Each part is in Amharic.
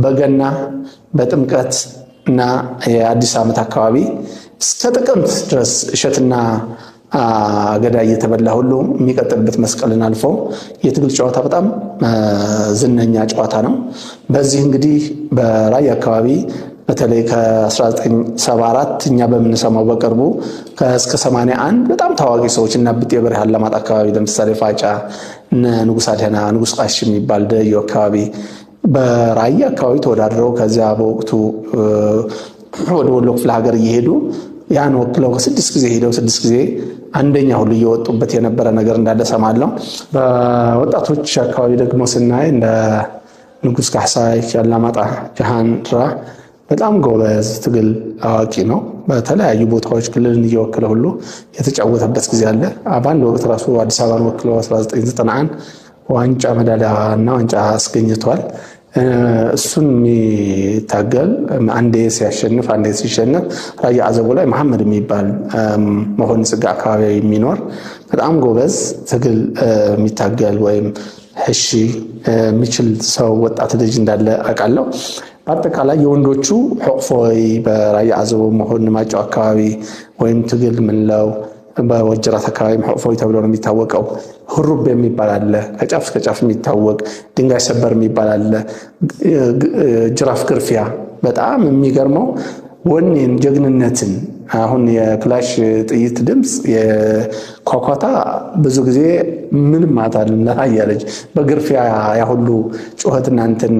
በገና፣ በጥምቀት እና የአዲስ ዓመት አካባቢ እስከ ጥቅምት ድረስ እሸትና አገዳ እየተበላ ሁሉ የሚቀጥልበት መስቀልን አልፎ የትግል ጨዋታ በጣም ዝነኛ ጨዋታ ነው። በዚህ እንግዲህ በራያ አካባቢ በተለይ ከ1974 እኛ በምንሰማው በቅርቡ እስከ 81 በጣም ታዋቂ ሰዎች እና ብጤ በርሄ አላማጣ አካባቢ ለምሳሌ ፋጫ፣ እነ ንጉስ አድህና፣ ንጉስ ቃሽ የሚባል ደዮ አካባቢ በራያ አካባቢ ተወዳድረው ከዚያ በወቅቱ ወደ ወሎ ክፍለ ሀገር እየሄዱ ያን ወክለው 6 ጊዜ ሄደው 6 ጊዜ አንደኛ ሁሉ እየወጡበት የነበረ ነገር እንዳለ ሰማለሁ። በወጣቶች አካባቢ ደግሞ ስናይ እንደ ንጉስ ካሕሳይ ያላማጣ ጃሃንራ በጣም ጎበዝ ትግል አዋቂ ነው። በተለያዩ ቦታዎች ክልልን እየወከለ ሁሉ የተጫወተበት ጊዜ አለ። በአንድ ወቅት ራሱ አዲስ አበባን ወክለው 1991 ዋንጫ ሜዳሊያ እና ዋንጫ አስገኝቷል። እሱን የሚታገል አንዴ ሲያሸንፍ አንዴ ሲሸነፍ ራያ አዘቦ ላይ መሐመድ የሚባል መሆን ጽጋ አካባቢ የሚኖር በጣም ጎበዝ ትግል የሚታገል ወይም እሺ የሚችል ሰው ወጣት ልጅ እንዳለ አውቃለሁ። በአጠቃላይ የወንዶቹ ሕቅፎይ በራያ አዘቦ መሆን ማጫው አካባቢ ወይም ትግል ምንለው በወጀራት አካባቢ ሕቅፎይ ተብሎ ነው የሚታወቀው። ህሩብ የሚባል አለ፣ ከጫፍ እስከ ጫፍ የሚታወቅ ድንጋይ ሰበር የሚባል አለ። ጅራፍ ግርፊያ በጣም የሚገርመው ወኔን ጀግንነትን አሁን የክላሽ ጥይት ድምፅ የኳኳታ ብዙ ጊዜ ምንም አታልም ለራያ ልጅ በግርፊያ ያሁሉ ጩኸት እናንተን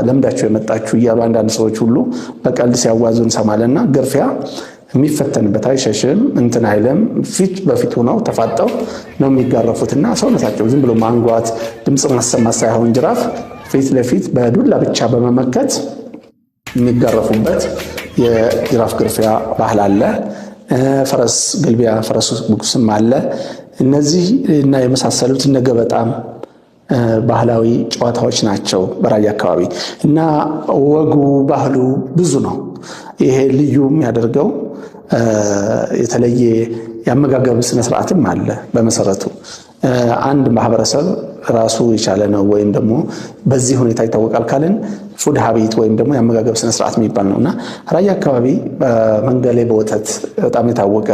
ለምዳችሁ የመጣችሁ እያሉ አንዳንድ ሰዎች ሁሉ በቀልድ ሲያዋዙ እንሰማለንና ግርፊያ የሚፈተንበት አይሸሽም፣ እንትን አይልም። ፊት በፊት ሆነው ተፋጠው ነው የሚጋረፉትና ሰውነታቸው ዝም ብሎ ማንጓት ድምፅ ማሰማት ሳይሆን ጅራፍ ፊት ለፊት በዱላ ብቻ በመመከት የሚጋረፉበት የጅራፍ ግርፊያ ባህል አለ። ፈረስ ግልቢያ፣ ፈረስ ጉግስም አለ። እነዚህ እና የመሳሰሉት እነ ገበጣም ባህላዊ ጨዋታዎች ናቸው በራያ አካባቢ እና ወጉ ባህሉ ብዙ ነው። ይሄ ልዩ የሚያደርገው የተለየ የአመጋገብ ስነስርዓትም አለ። በመሰረቱ አንድ ማህበረሰብ ራሱ የቻለ ነው ወይም ደግሞ በዚህ ሁኔታ ይታወቃል ካልን food habit ወይም ደግሞ የአመጋገብ ስነስርዓት የሚባል ነው እና ራያ አካባቢ በመንገሌ በወተት በጣም የታወቀ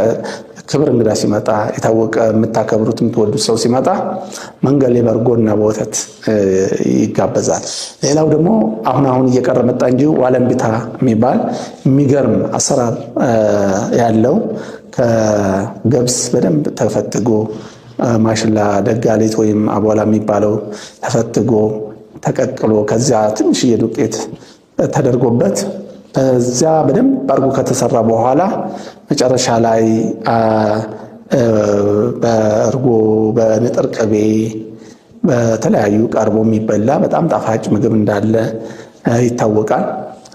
ክብር እንግዳ ሲመጣ የታወቀ የምታከብሩት የምትወዱት ሰው ሲመጣ መንገሌ በእርጎና በወተት ይጋበዛል። ሌላው ደግሞ አሁን አሁን እየቀረ መጣ እንጂ ዋለምቢታ የሚባል የሚገርም አሰራር ያለው ከገብስ በደንብ ተፈትጎ ማሽላ ደጋሌት ወይም አቧላ የሚባለው ተፈትጎ ተቀቅሎ ከዚያ ትንሽዬ ዱቄት ተደርጎበት በዚያ በደንብ አድርጎ ከተሰራ በኋላ መጨረሻ ላይ በእርጎ በንጥር ቅቤ በተለያዩ ቀርቦ የሚበላ በጣም ጣፋጭ ምግብ እንዳለ ይታወቃል።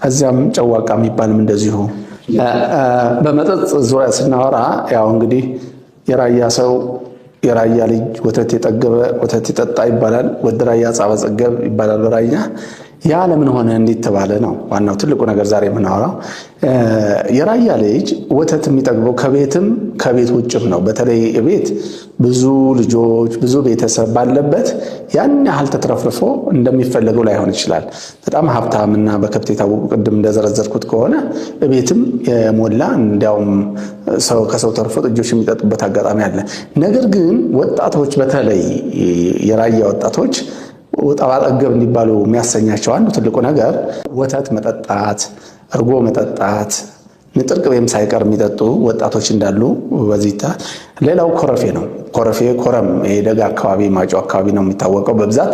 ከዚያም ጨዋቃ የሚባልም እንደዚሁ። በመጠጥ ዙሪያ ስናወራ ያው እንግዲህ የራያ ሰው የራያ ልጅ ወተት የጠገበ ወተት የጠጣ ይባላል። ወደ ራያ ጻባ ጸገብ ይባላል በራያ። ያ ለምን ሆነ እንዴት ተባለ ነው ዋናው ትልቁ ነገር ዛሬ የምናወራው። የራያ ልጅ ወተት የሚጠግበው ከቤትም ከቤት ውጭም ነው። በተለይ ቤት ብዙ ልጆች ብዙ ቤተሰብ ባለበት ያን ያህል ተትረፍርፎ እንደሚፈለገው ላይሆን ይችላል። በጣም ሀብታምና በከብት የታወቁ ቅድም እንደዘረዘርኩት ከሆነ ቤትም የሞላ እንዲያውም ሰው ከሰው ተርፎ ጥጆች የሚጠጡበት አጋጣሚ አለ። ነገር ግን ወጣቶች በተለይ የራያ ወጣቶች ጠባ ጠገብ እንዲባሉ የሚያሰኛቸው አንዱ ትልቁ ነገር ወተት መጠጣት፣ እርጎ መጠጣት፣ ንጥር ቅቤም ሳይቀር የሚጠጡ ወጣቶች እንዳሉ በዚህ ሌላው ኮረፌ ነው። ኮረፌ ኮረም የደጋ አካባቢ ማጮ አካባቢ ነው የሚታወቀው በብዛት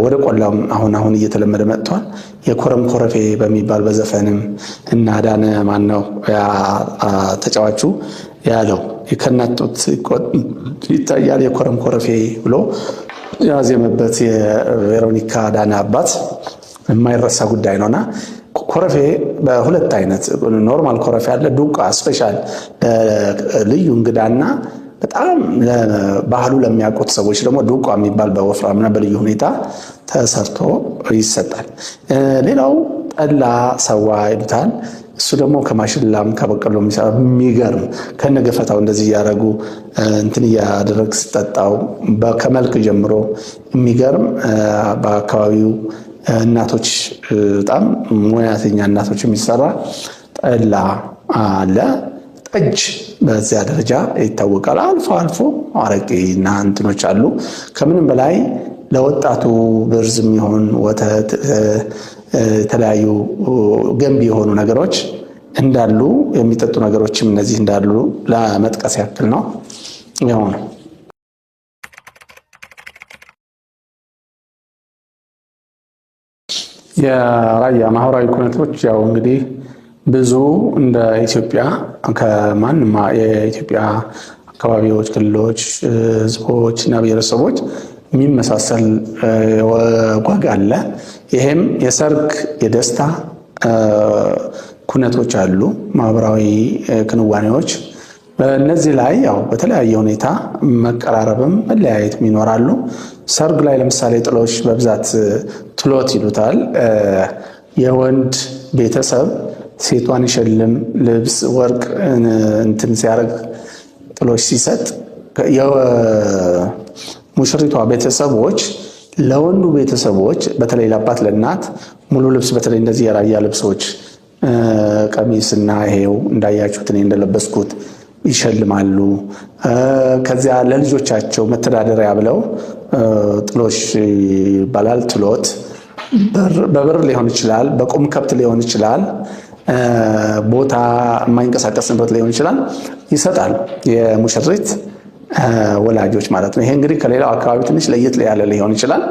ወደ ቆላም አሁን አሁን እየተለመደ መጥቷል። የኮረም ኮረፌ በሚባል በዘፈንም እና ዳነ ማን ነው ተጫዋቹ ያለው ከናጡት ይታያል የኮረም ኮረፌ ብሎ ያዜመበት የቬሮኒካ ዳነ አባት የማይረሳ ጉዳይ ነውና ኮረፌ በሁለት አይነት normal ኮረፌ አለ። ዱቃ special ልዩ እንግዳና በጣም ባህሉ ለሚያውቁት ሰዎች ደግሞ ዱቃ የሚባል በወፍራምና በልዩ ሁኔታ ተሰርቶ ይሰጣል። ሌላው ጠላ ሰዋ ይሉታል። እሱ ደግሞ ከማሽላም ከበቆሎ የሚሰራ የሚገርም ከነገፈታው እንደዚህ እያደረጉ እንትን እያደረግ ስጠጣው ከመልክ ጀምሮ የሚገርም በአካባቢው እናቶች በጣም ሙያተኛ እናቶች የሚሰራ ጠላ አለ። ጠጅ በዚያ ደረጃ ይታወቃል። አልፎ አልፎ አረቄና እንትኖች አሉ። ከምንም በላይ ለወጣቱ ብርዝ የሚሆን ወተት፣ የተለያዩ ገንቢ የሆኑ ነገሮች እንዳሉ፣ የሚጠጡ ነገሮችም እነዚህ እንዳሉ ለመጥቀስ ያክል ነው። ይኸው ነው። የራያ ማህበራዊ ኩነቶች ያው እንግዲህ ብዙ እንደ ኢትዮጵያ ከማንም የኢትዮጵያ አካባቢዎች፣ ክልሎች፣ ህዝቦች እና ብሔረሰቦች የሚመሳሰል ወግ አለ። ይሄም የሰርግ የደስታ ኩነቶች አሉ፣ ማህበራዊ ክንዋኔዎች። በእነዚህ ላይ ያው በተለያየ ሁኔታ መቀራረብም መለያየትም ይኖራሉ። ሰርግ ላይ ለምሳሌ ጥሎሽ በብዛት ትሎት ይሉታል። የወንድ ቤተሰብ ሴቷን ይሸልም፣ ልብስ፣ ወርቅ እንትን ሲያደርግ ጥሎሽ ሲሰጥ የሙሽሪቷ ቤተሰቦች ለወንዱ ቤተሰቦች በተለይ ለአባት ለእናት ሙሉ ልብስ፣ በተለይ እንደዚህ የራያ ልብሶች ቀሚስና ይሄው እንዳያችሁት እኔ እንደለበስኩት ይሸልማሉ። ከዚያ ለልጆቻቸው መተዳደሪያ ብለው ጥሎሽ ይባላል። ትሎት በብር ሊሆን ይችላል፣ በቁም ከብት ሊሆን ይችላል፣ ቦታ የማይንቀሳቀስ ንብረት ሊሆን ይችላል። ይሰጣል የሙሽሪት ወላጆች ማለት ነው። ይሄ እንግዲህ ከሌላው አካባቢ ትንሽ ለየት ያለ ሊሆን ይችላል።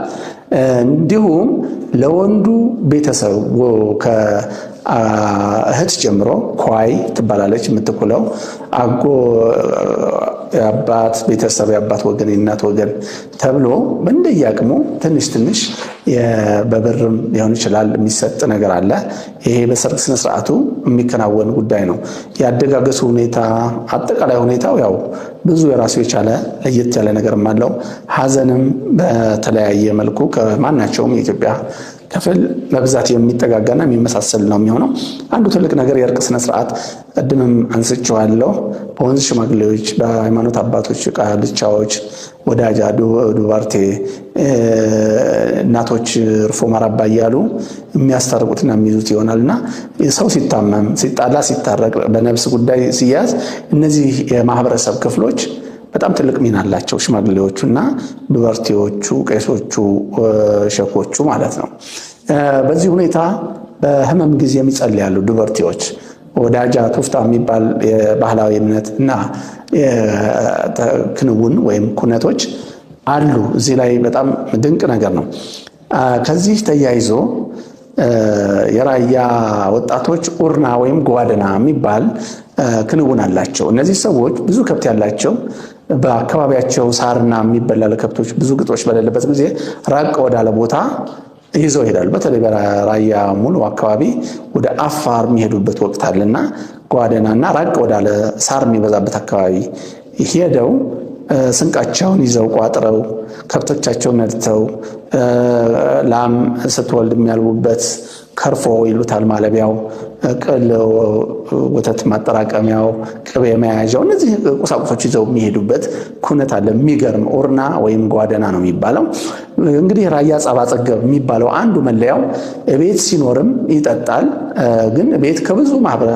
እንዲሁም ለወንዱ ቤተሰብ ከእህት ጀምሮ ኳይ ትባላለች የምትኩለው፣ አጎ የአባት ቤተሰብ የአባት ወገን የእናት ወገን ተብሎ እንደየአቅሙ ትንሽ ትንሽ በብርም ሊሆን ይችላል የሚሰጥ ነገር አለ። ይሄ በሰርግ ስነስርዓቱ የሚከናወን ጉዳይ ነው። የአደጋገሱ ሁኔታ አጠቃላይ ሁኔታው ያው ብዙ የራሱ የቻለ ለየት ያለ ነገርም አለው። ሀዘንም በተለያየ መልኩ ከማናቸውም የኢትዮጵያ ክፍል በብዛት የሚጠጋጋና የሚመሳሰል ነው የሚሆነው። አንዱ ትልቅ ነገር የእርቅ ስነስርዓት ቅድምም አንስቼዋለሁ። በወንዝ ሽማግሌዎች፣ በሃይማኖት አባቶች፣ ቃልቻዎች፣ ወዳጃ ዱባርቴ እናቶች እርፎ ማራባ እያሉ የሚያስታርቁትና የሚይዙት ይሆናል እና ሰው ሲታመም፣ ሲጣላ፣ ሲታረቅ፣ በነፍስ ጉዳይ ሲያዝ እነዚህ የማህበረሰብ ክፍሎች በጣም ትልቅ ሚና አላቸው። ሽማግሌዎቹ እና ዱበርቴዎቹ፣ ቄሶቹ፣ ሸኮቹ ማለት ነው። በዚህ ሁኔታ በህመም ጊዜ ይጸልያሉ ዱበርቴዎች። ወዳጃ ቱፍታ የሚባል የባህላዊ እምነት እና ክንውን ወይም ኩነቶች አሉ። እዚህ ላይ በጣም ድንቅ ነገር ነው። ከዚህ ተያይዞ የራያ ወጣቶች ኡርና ወይም ጓደና የሚባል ክንውን አላቸው። እነዚህ ሰዎች ብዙ ከብት ያላቸው በአካባቢያቸው ሳርና የሚበላ ለከብቶች ብዙ ግጦሽ በሌለበት ጊዜ ራቅ ወዳለ ቦታ ይዘው ይሄዳሉ። በተለይ በራያ ሙሉ አካባቢ ወደ አፋር የሚሄዱበት ወቅት አለና ጓደናና ራቅ ወዳለ ሳር የሚበዛበት አካባቢ ሄደው ስንቃቸውን ይዘው ቋጥረው ከብቶቻቸውን ነድተው ላም ስትወልድ የሚያልቡበት ከርፎ ይሉታል ማለቢያው፣ ቅል ወተት ማጠራቀሚያው፣ ቅቤ መያዣው፣ እነዚህ ቁሳቁሶች ይዘው የሚሄዱበት ኩነት አለ። የሚገርም ኦርና ወይም ጓደና ነው የሚባለው። እንግዲህ ራያ ጸባ ጸገብ የሚባለው አንዱ መለያው ቤት ሲኖርም ይጠጣል። ግን ቤት ከብዙ ማህበረ